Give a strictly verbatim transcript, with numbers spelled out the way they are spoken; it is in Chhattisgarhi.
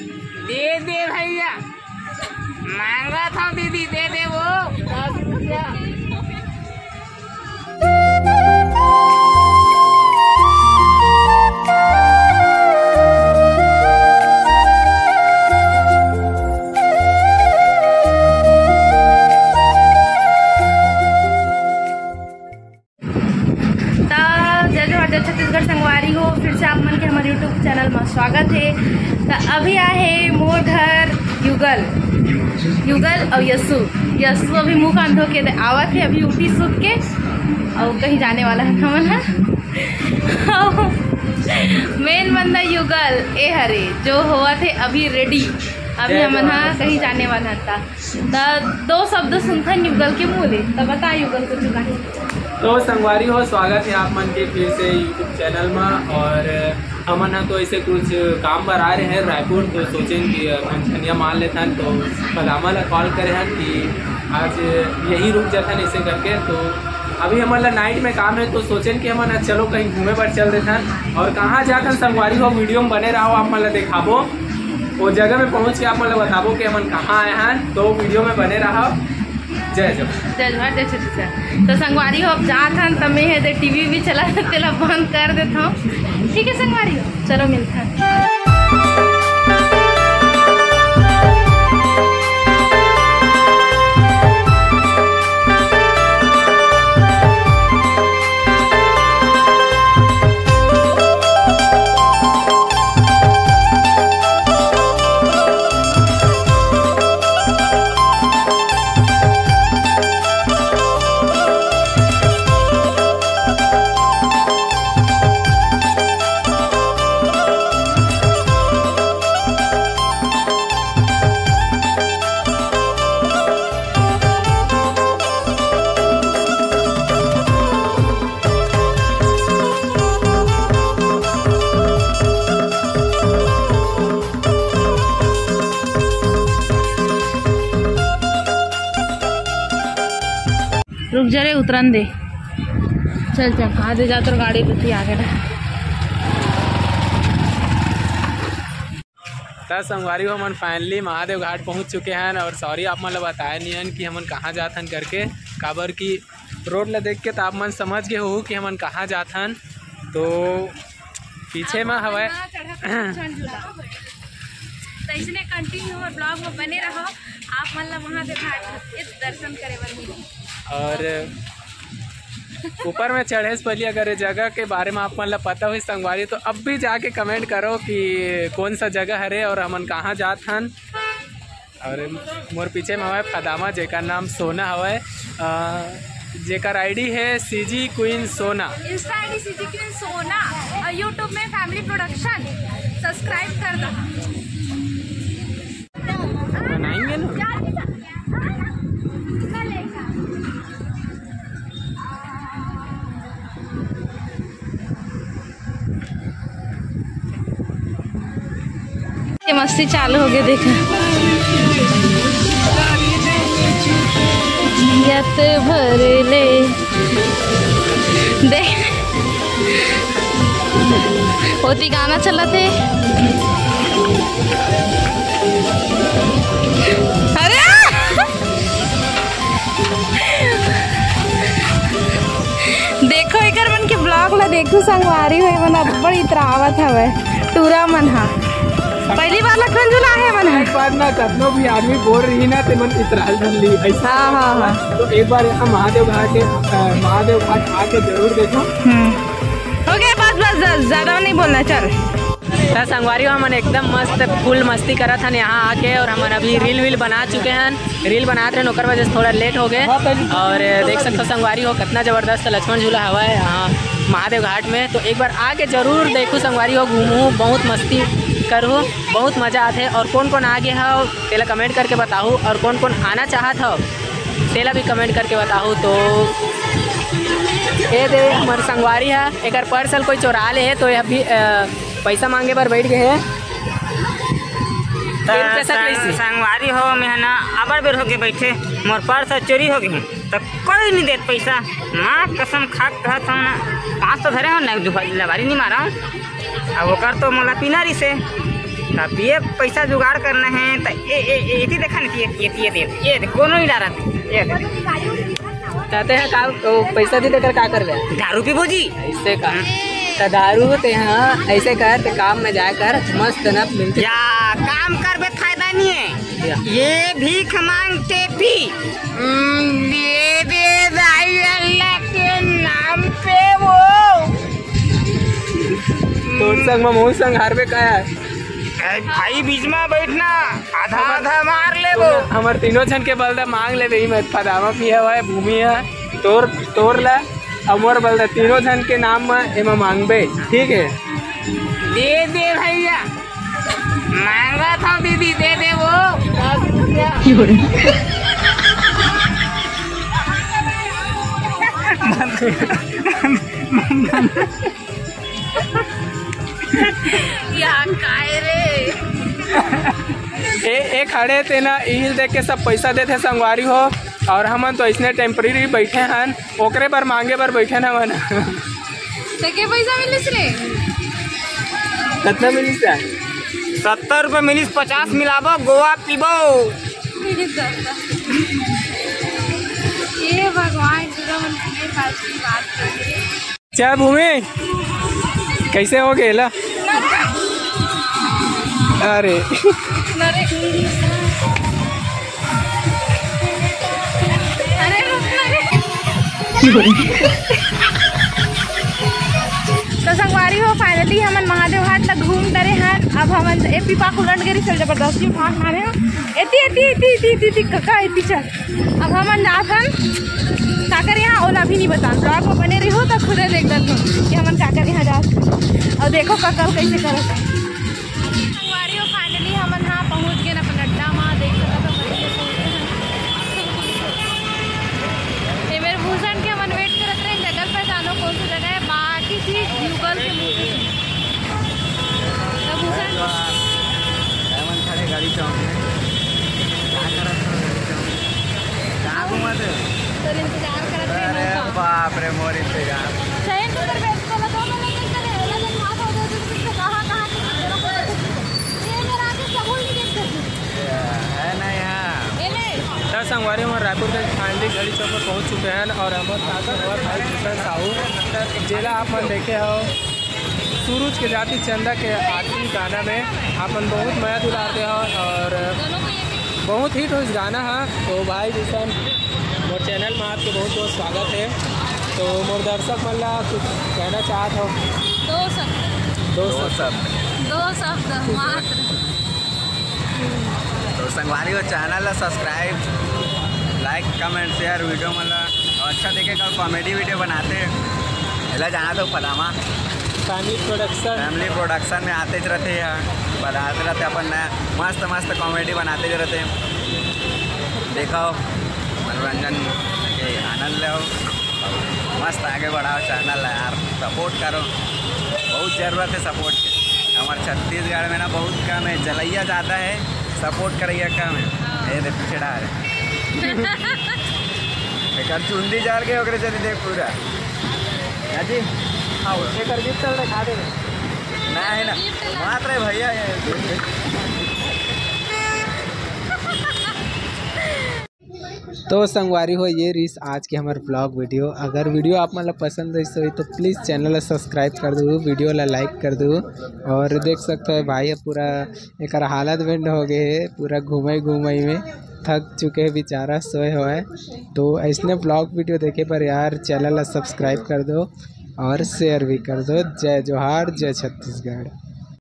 दे दे भैया, मांगा था दीदी, दे दे वो दस रुपया। त जय जोहार, जय छत्तीसगढ़ संगवारी हो, फिर से आप मन के हमर YouTube चैनल में स्वागत है। त अभी आए हे मोर घर युगल, युगल और यस्सु। यस्सु अभी मुंह कान धो के दे-, आवत है, अभी उठी सुत के और कहीं जाने वाला है हमन ह। मेन बंदा युगल ए हरे, जो होवत है अभी रेडी, अभी जय हमन जोहार। ह कहीं जाने वाला था। त दो शब्द सुनथन युगल के मुँह ले, त बता युगल कुछ कही। तो संगवारी हो, स्वागत है आप मन के फिर से YouTube चैनल में। और हमन ह तो ऐसे कुछ काम बर आ रहे हैं रायपुर, तो सोचेन कि मंझनिया मार लेथन, तो पदामा ला कॉल करे हन कि आज यही रुक जाथन ऐसे करके। तो अभी हमन ला नाइट में काम है, तो सोचेन कि हमन आज चलो कहीं घूमे बर चल देथन। और कहाँ जाथन संगवारी हो, वीडियो में बने रहो, आप मन ला दिखाबो। वो जगह में पहुँच के आप मन ला बताबो कि हमन कहाँ आए हैं, तो वीडियो में बने रहो। जय जोहार। जय जोहार, जय छत्तीसगढ़। तो संगवारी हो, अब जात हन, त मैं हे दे टीवी भी चला, तेला बंद कर देत हूँ। ठीक है संगवारी हो, चलो मिलत हन। रुक जा रे, उतरन दे। चल चल, आ दे जा, तोर गाड़ी रुकी आगे ना। त संगवारी हो, हमन finally महादेव घाट पहुंच चुके हन। और sorry, आप मन ल बताए नहीं हन कि हमन कहाँ जात हन करके, काबर कि रोड ल देख के त आप मन समझ गए हो कि हमन कहाँ जात हन। तो पीछे में हवय। त इसने continue और vlog में बने रहो, आप मन ला महादेव घाट के दर्शन करे बर मिली। और ऊपर में चढ़े से पहले अगर ये जगह के बारे में आप मन ला पता हुई संगवारी, तो अब भी जाके comment करो कि कौन सा जगह हरे और हमन कहाँ जात हन। और मोर पीछे में हवय फदामा, जेकर नाम सोना हवय, अ, जेकर आईडी है सीजी क्वीन सोना। Insta आईडी सीजी क्वीन सोना और YouTube में फैमिली प्रोडक्शन। Subscribe कर दो। बनाएंगे ना। ये मस्ती चालू हो गई, देखा। जियत भर ले। देख, ओती गाना चलत हे। अरे! देखो, एकर मन के vlog ला देखो संगवारी हो, मन अब्बड़ इतरावत हवय, टूरा मन हा। पहली बार लखनऊ झूला आहे मन हा। एक बार ना, कतनो भी आदमी बोल रही ना, ते मन इतराल भर ली। ऐसा हाँ, हाँ, हाँ। तो एक बार यहाँ महादेव घाट के, अ, महादेव घाट आके जरूर देखो। हम्म। हो गया, बस, बस, बस, ज्यादा नहीं बोलना, चल। त संगवारी हो, हमन एकदम मस्त full मस्ती करत हन यहाँ आके, और हमन अभी reel वील बना चुके हन। Reel बनात रहन, ओकर वजह से थोड़ा late हो गए। और देख सकते हो संगवारी हो, कितना जबरदस्त लक्ष्मण झूला हवा है यहाँ महादेव घाट में। तो एक बार आके जरूर देखो संगवारी हो, घूमू, बहुत मस्ती करू, बहुत मजा आते। और कौन कौन आ गए हो, तेला comment करके बताओ, और कौन कौन आना चाहत हो, तेला भी comment करके बताओ। तो ये दे हमारे संगवारी है, एक parcel कोई चोरा ले है, तो ये अभी, अ, पैसा मांगे बर बैठ गए हैं। त फिर कैसा संग-, कैसी? संगवारी हो, मैं ह ना अबर बेर होके बैठे, मोर पर्स ह चोरी हो गए, त कोई नहीं देत पैसा। माँ कसम खा के कहत हूँ ना, पाँच सौ धरे हो ना, एक दो लबारी नहीं मारा हूँ। अब ओकर तो मोला पीना रही से, तब ये पैसा जुगाड़ करना है, त ए, ए, ए, एती देखा नहीं, ये, ये, ये दे, ये दे, कोनो नहीं डारा, ये दे। कहते हैं का, वो पैसा दे देकर का करबे? दारू पीबो जी। ऐसे का? त दारू ते हाँ, ऐसे कर, ते काम में जाया कर, मस्त ना मिलते। या काम करबे, फायदा नहीं है। या। ये भीख मांग के पी। हम्म, दे दे भाई, अल्लाह के नाम पे वो। तोर संग में मोर संग हारबे का यार? ए, भाई बीच में बैठना, आधा आधा मार लेबो। हमर तीनों झन के बलदा मांग लेबे, ई में फदामा भी है, भूमि है, तोर, तोर ला, अउ मोर बलदा, तीनों झन के नाम में एमा मांगबे, ठीक है? दे दे भैया, मांगा था दीदी, दे दे वो दस रुपया। या काय रे? ए, ए खड़े ते ना, इहिल देख के सब पैसा देथे संगवारी हो, और हमन तो इसने temporary बैठे हन, ओकरे बर मांगे बर बैठे हन हमन। ते के पैसा मिलिस रे? कितना मिलिस रे? सत्तर रुपये मिलिस, पचास मिलाबो, गोवा पीबो। ये भगवान, पूरा मन की बात कर रहे। क्या भूमि, कैसे हो गेला? अरे। अरे, रुक ना रे। तो संगवारी हो, finally हमन महादेव घाट तक घूम डरे हन। अब हमन ए पीपा उलट गे रिहिस, जबरदस्ती उठा मारे हो। एती, एती, एती, कका, एती चल। अब हमन जात हन काकर यहाँ, ओला अभी नहीं बतान। Vlog में बने रहो तो खुदे देख डरहू कि हमन काकर यहाँ जात हन। अउ देखो काकर कैसे करत हे। संगवारी हो, finally हमन हा पहुँच गए अपन अड्डा मा। देख सकत हो, बढ़िया पहुँच गए हन। ये मेरे भूषण के हमन wait करत रहे, जगह पहचानो कौन सी जगह है, बाकी थी Google के मुँह पे। तो भूषण, हमन खड़े गाड़ी चौक में। क्या करत हो गाड़ी चौक में? कहाँ घूमत हो? तोर इंतजार करत रहे अरे ना। बाप रे, मोर इंतजार। सही में उधर बैठ के लगा, मैं लेकिन चले, लगे हाथ हो गए, तो कहाँ, कहाँ के मंदिरों को देखे। ये मेरा आगे सबूल नहीं देख सकती। ये है ना यहाँ। ये ले। त संगवारी, हमन रायपुर के finally घड़ी चौक में पहुँच चुके हैं और हमर साथ में हमारे भाई भूषण साहू, जेला आप मन देखे हो सूरज के जाति चंदा के आखिरी गाना में, आप मन बहुत मया दुलार दे हो और बहुत hit हो इस गाना हा। तो भाई भूषण, मोर channel में आपके बहुत बहुत स्वागत है। तो मोर दर्शक मन ला कुछ कहना चाहत हो? दो शब्द। दो दो शब्द। शब्द। दो शब्द मात्र। तो संगवारी हो, channel ला subscribe, like, comment, share video मन ला, और अच्छा देखे कल comedy video बनाते, एला जाना तो पदामा। Family production। Family production में आते रहते हैं, बनाते रहते अपन नया मस्त मस्त comedy बनाते रहते हैं। देखो, मनोरंजन के आनंद लो, मस्त आगे बढ़ाओ channel ला यार, support करो, बहुत जरूरत है support के। हमारे छत्तीसगढ़ में ना बहुत कम है, चलैया ज़्यादा है, support करैया कम है। हाँ। ये देख पीछे डाल। एकर चुंदी जाल के ओकरे चली देख पूरा। हाँ जी। हाँ, एकर gift चल रहा, खा दे। ना है ना। Gift ला। मात्र है भैया ये। तो संगवारी हो, ये रहिस आज के हमर vlog video। अगर video आप मन ला पसंद आइस होही तो please channel ला subscribe कर दू, video ला like कर दू। और देख सकते हो भाई, अब पूरा एकर हालत बेंड हो गए है, पूरा घूमई घूमई में थक चुके हैं बेचारा, सोए हुए हैं। तो ऐसने vlog video देखे बर यार channel ला subscribe कर दो और share भी कर दो। जय जोहार, जय छत्तीसगढ़।